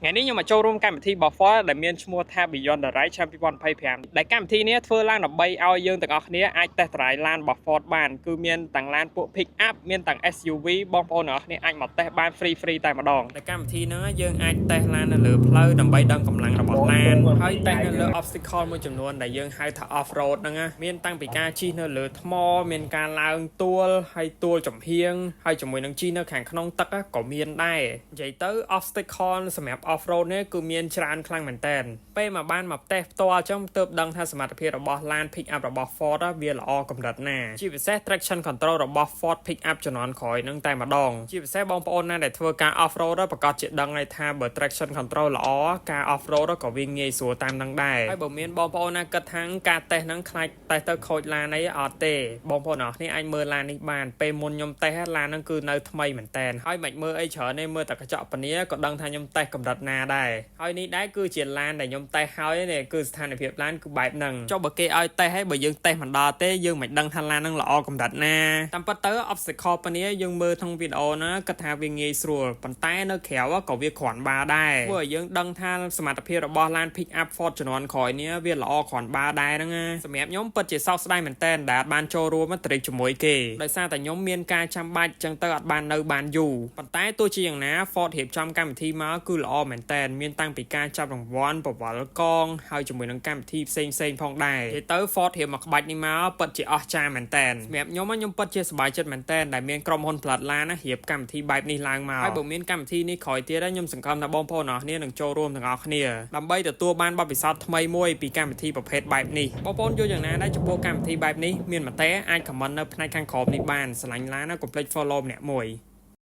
ថ្ងៃនេះខ្ញុំមកចូលរួមកម្មវិធីរបស់ Ford ដែលមានឈ្មោះថា Beyond the Ride ឆ្នាំ2025ដែលកម្មវិធីនេះធ្វើឡើងដើម្បីឲ្យយើងទាំងអស់គ្នាអាច test drive ឡានរបស់ Ford បានគឺមានទាំងឡានពួក pick up មានទាំង SUV បងប្អូនទាំងអស់គ្នាអាចមកតេស្តបាន free free តែម្ដងដែលកម្មវិធីហ្នឹងយើងអាចតេស្តឡាននៅលើផ្លូវដើម្បីដឹងកម្លាំងរបស់ឡានហើយតេស្តនៅលើ obstacle មួយចំនួនដែលយើងហៅថា off road ហ្នឹងណាមានតាំងពីការជិះនៅលើថ្មមានការឡើងទួលហើយទួលចំហៀងហើយជាមួយនឹងជិះនៅខាងក្នុងទឹកក៏មានដែរនិយាយទៅ obstacle សម្រាប់ off road នេះគឺមានច្រើនខ្លាំងមែនតើពេលមកបានមកតេស្តផ្ទាល់អញ្ចឹងទើបដឹងថាសមត្ថភាពរបស់ឡាន pick up របស់ Ford វាល្អកម្រិតណាជាពិសេស traction control របស់ Ford pick up ជំនាន់ក្រោយហ្នឹងតែម្ដងជាពិសេសបងប្អូនណាដែលធ្វើការ off road ប្រាកដជាដឹងហើយថាបើ traction control ល្អការ off road ក៏វាងាយស្រួលតាមនឹងដែរហើយបើមានបងប្អូនណាគិតថាការតេស្តហ្នឹងខ្លាចតេស្តទៅខូចឡានអីអត់ទេបងប្អូនអរគ្នាអាចមើលឡាននេះបានពេលមុនខ្ញុំតេស្តឡានហ្នឹងគឺនៅថ្មីមែនតើហើយមិនមើលអីច្រើនទេមើលតែកញ្ចក់ពនីក៏ដឹងថាខ្ញុំតេស្តកម្រិតណាដែរហើយនេះដែរគឺជាឡានដែលខ្ញុំតេស្តហើយនេះគឺស្ថានភាពឡានគឺបែបហ្នឹងចុះបើគេឲ្យតេស្តហើយបើយើងតេស្តមិនដល់ទេយើងមិនដឹងថាឡានហ្នឹងល្អកម្រិតណាតាមពិតទៅ obstacle ពនីយើងមើលក្នុងវីដេអូណាគិតថាវាងាយស្រួលប៉ុន្តែនៅក្រៅក៏វាគ្រាន់បើដែរធ្វើឲ្យយើងដឹងថាសមត្ថភាពរបស់ឡាន pick up Ford ជំនាន់ក្រោយនេះវាល្អគ្រាន់បើដែរហ្នឹងណាសម្រាប់ខ្ញុំពិតជាសោកស្ដាយមែនតើដែលអត់បានចូលរួមត្រេកជាមួយគេដោយសារតែខ្ញុំមានការចាំបាច់ចឹងទៅអត់បាននៅបានយូរប៉ុន្តែទោះជាយ៉ាងណា Ford រៀបចំកម្មវិធីមកគឺល្អមែនតើមានតាំងពីការចាប់រង្វាន់ប្រវល់កងហើយជាមួយនឹងកម្មវិធីផ្សេងផ្សេងផងដែរនិយាយទៅ Ford រៀបមកក្បាច់នេះមកពិតជាអស្ចារ្យមែនតើសម្រាប់ខ្ញុំខ្ញុំពិតជាសប្បាយចិត្តមែនតើដែលមានក្រុមហ៊ុនផលិតឡានណារៀបកម្មវិធីបែបនេះឡើងមកហើយបើមានកម្មវិធីនេះក្រោយទៀតខ្ញុំសង្ឃឹមថាបងប្អូនអរគ្នានឹងចូលរួមទាំងអស់គ្នាដើម្បីទទួលបានបទពិសោធន៍ថ្មីមួយពីកម្មវិធីប្រភេទបែបនេះបងប្អូនយល់យ៉ាងណាដែរចំពោះកម្មវិធីបែបនេះមានមតិអាច comment នៅផ្នែកខាងក្រោមនេះបានស្រឡាញ់ឡានណាកុំភ្លេច follow ម្នាក់មួយ។